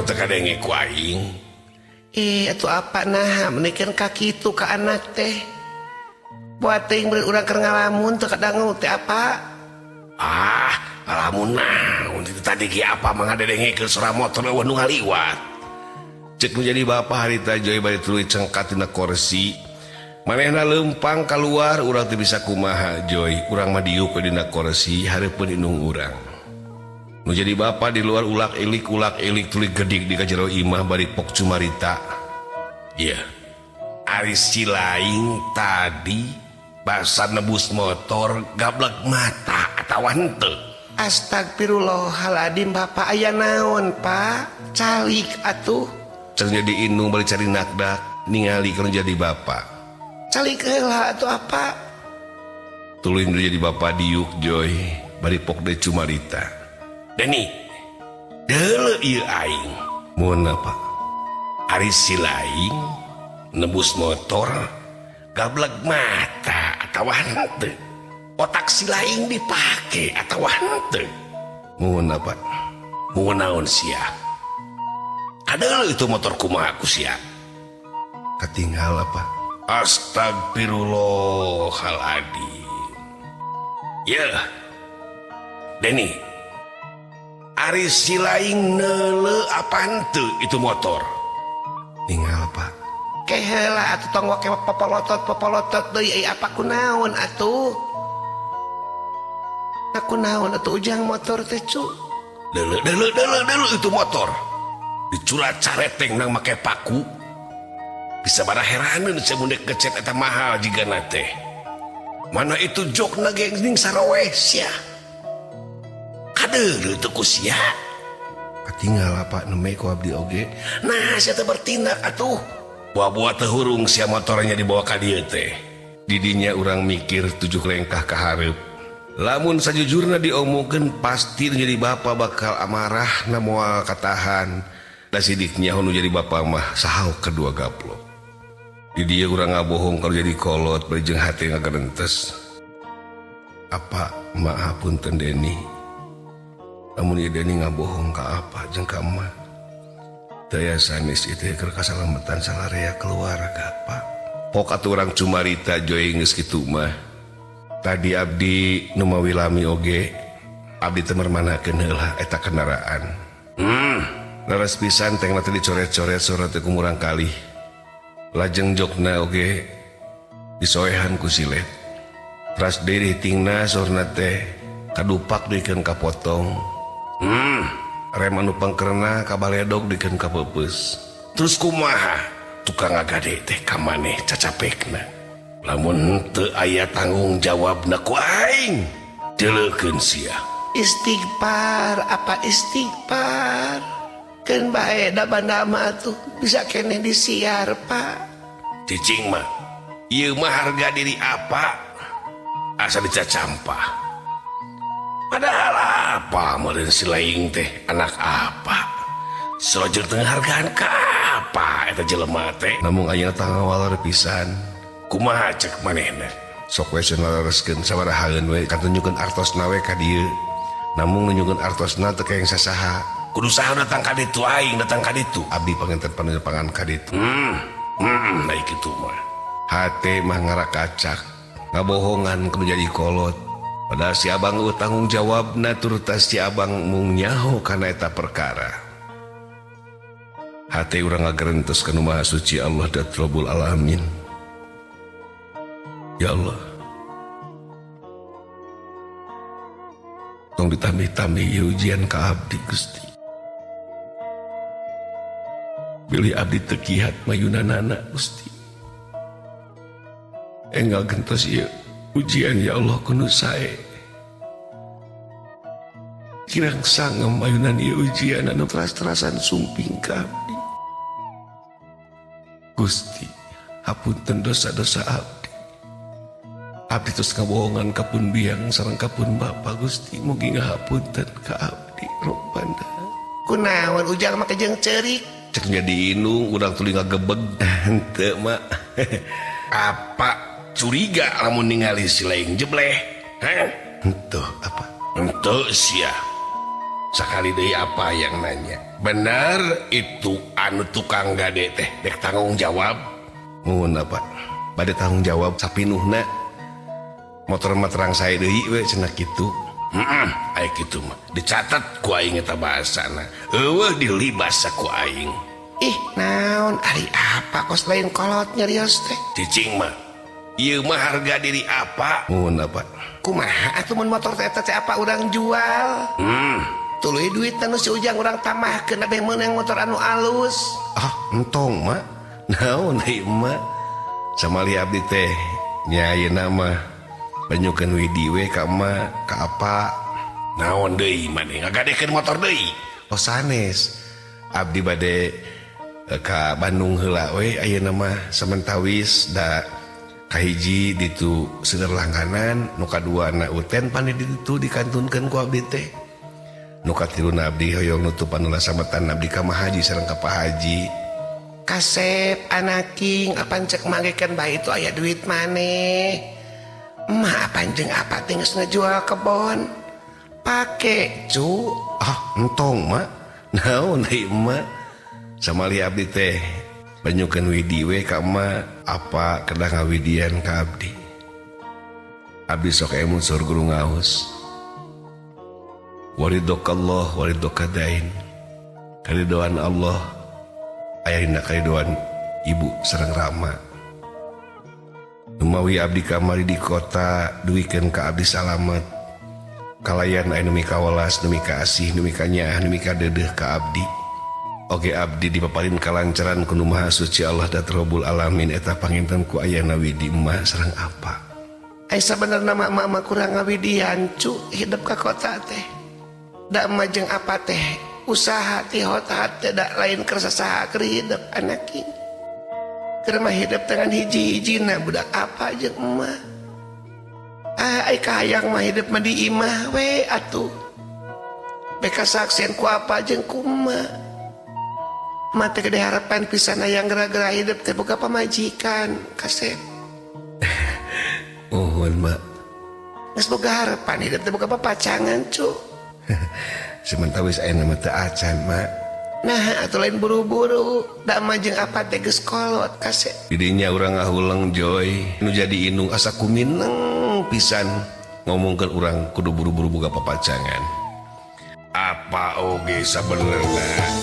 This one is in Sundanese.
mah teu kadenge ku aing. Eh, atuh apa nah meunikeun ka kitu ka anak teh. Buat teuing beureun urang keur ngalamun teu kadangu teh apa? Ah, ngalamun naon itu tadi ge apa mah ngadedengekeun suara motor eueuh nu ngaliwat. Cek nu jadi bapa harita Joy bari tuluy cengkat dina kursi. Manehna leumpang kaluar urang teu bisa kumaha Joy. Urang mah diuk we dina kursi hareupeun indung urang. Nu jadi bapa di luar ulak ilik tuluy gedik di ka jero imah bari pok cumarita. Iya. Ari si laing tadi basa nebus motor gablek mata atawa henteu. Astagfirullahaladzim bapak aya naon Pak? Calik atuh. Cek jadi indung bari cari nakdak ningali kalau jadi bapak. Calik heula atuh apa? Tuluy nu jadi bapak diuk Joy bari pok deui cumarita. Deni, deuleu ieu aing. Mun apa? Ari si laing nebus motor gablek mata atawa henteu. Otak si laing dipake atawa henteu. Mun apa? Mun naon sia? Kadeuleu itu motor kumaha ku sia? Katinggal apa? Astagfirullahaladzim. Yeuh. Deni, ari si laing neuleu apa henteu itu motor? Ninggal Pak. Keheula atuh tong wake popolotot deui euy apa kunaon atuh? Aku naon atuh ujang motor teh cu? Deuleu deuleu deuleu deuleu itu motor. Dicurat careteng nang make paku. Bisa bara heraneun sia mun dek ngecet eta mahal jigana teh. Mana itu jokna ge geuning saroweh sia. Kadeuleu teu ku sia. Katinggal apa neme ku abdi oge. Nah sia teh bertindak atuh. Buah-buah teu hurung sia motornya dibawa ka dieu teh. Didinya urang mikir 7 lengkah ka hareup. Lamun sajujurna diomongkeun pasti nu jadi bapa bakal amarah na moal katahan. Da sidiknya nu jadi bapa mah sahaok kedua gaplok. Di dieu urang ngabohong kalau jadi kolot bari jeung hate ngagerentes. Apa maapunten Deni. Lamun ieu Deni ngabohong ka apa jeung ka emak. Daya sanes itu keur kasalametan salarea keluarga Pak. Pok atuh urang cumarita Joy geus kitu mah. Tadi abdi nu mawi lami oge abdi teh mermanakeun heula eta kendaraan. Leres pisan teh teh dicoret-coret surat teh ku murang kalih. Lajeng jokna oge disoehan ku silet. Teras deui tingna sorna teh kadupak dikeun kapotong. Rem anu pangkerna kabaledog dikeun kapeupeus. Terus kumaha tukang ngagade teh ka maneh cacapekna? Lamun teu aya tanggung jawabna ku aing, deuleukeun sia. Istighfar apa istighfar? Keun bae da banda mah atuh bisa keneh disiar Pak. Cicing mah ieu mah harga diri apa? Asa dicacampah. Padahal apa meureun si laing teh anak apa? Salajeng teu ngahargaan ka apa eta jelema teh? Namun ayeuna tangawal pisan. Kumaha cek manehna? Sok we cenah lereskeun sabarahaeun we katunjukkeun artosna we ka dieu. Namun nunjukkeun artosna teu kaeng sasaha. Kudu saha datang ka ditu aing datang ka ditu. Abdi panginten panepangan ka ditu. Naik kitu mah. Hate mah ngarakacak. Ngabohongan kudu jadi kolot. Padahal si abang eueuh tanggung jawabna turta si abang mung nyaho kana eta perkara. Hate urang ngagerentes kana Maha Suci Allah dat Rabbul Alamin. Ya Allah. Tong ditambih-tambih ieu ujian ka abdi Gusti. Bilih abdi teu kiat mayunanana Gusti. Enggal gentos ieu ujian ya Allah kudu sae. Kirang sangem mayunan ieu ujian anu teras-terasan sumping ka abdi. Gusti, hapunten dosa-dosa abdi. Abdi terus ngabohongan ka pun biang sareng ka pun bapa Gusti, mugi ngahapunten ka abdi Robbana. Kunaon ujang make jeung ceurik? Cek jadi indung urang tuluy ngagebeg henteu mak. Apa curiga lamun ningali si laing jebleh? Hah? Henteu apa? Henteu sia. Sakali deui apa yang nanya? Bener itu anu tukang gade teh dek tanggung jawab. Mun apa? Bade tanggung jawab sapinuhna. Motor mah terang sae deui we cenah kitu. Heeh, aya kitu mah dicatat ku aing eta bahasana. Eueuh dilibas ku aing. Ih, naon ari apa kos lain kolot nyarios teh? Cicing mah. Ieu mah harga diri apa? Mun apa? Kumaha atuh mun motor teh eta teh apa urang jual? Tuluy duit anu si Ujang urang tambahkeun abeh meunang motor anu alus. Ah, entong mah. Naon deui emak? Samali abdi teh nya ayeuna mah banyukeun widi we ka emak ka apa? Naon deui maneh ngagadekeun motor deui? Oh sanes. Abdi bade ka Bandung heula we ayeuna mah samentawis da kahiji ditu seueur langganan, nu kaduana uten pan di ditu dikantunkeun ku abdi teh. Nu katiluna abdi hoyong nutupan ulah sametan abdi ka Mahaji sareng ka Pak Haji. Kasep anaking apan cek magekeun bae itu aya duit maneh. Emak apan jeung apa teh geus ngajual kebon? Pake cu. Ah, entong mak. Naon deui emak? Samali abdi teh banyukeun widi we ka emak apa kedah ngawidian ka abdi. Abdi sok emut sur guru ngaos. Waridokallah waridokadain. Karidoan Allah aya dina karidoan ibu sareng rama. Numawi abdi kamari di kota duikeun ka abdi salamet. Kalayan aya nu mikawelas, nu mikaasih, nu mikanyaah, nu mikadeudeeh ka abdi. Oge abdi dipaparin kalancaran ku Nu Maha Suci Allah dat Rabbul Alamin eta panginten ku ayana widi emak sareng apa. Ai sabenerna mah emak mah kurang ngawidian cu hidup ka kota teh. Da emak jeung apa teh usaha ti hot teh da lain keur sasaha keur hidup anak ieu. Keur mah hidup dengan hiji-hijina budak apa jeung emak. Ah, ai kahayang mah hidup mah di imah we atuh. Beka saksian ku apa jeung ku emak. Emak teh gede harapan pisan hayang gara-gara hidup teh boga pamajikan kasep. Mohon mak. Geus boga harapan hidup teh boga papacangan cu. Sementawis aya nama teu acan mak. Nah atuh lain buru-buru da emak jeung apa teh geus kolot kasep. Didinya urang ngahuleng Joy nu jadi indung asa kumineng pisan ngomongkeun urang kudu buru-buru boga papacangan. Apa oge sabenerna?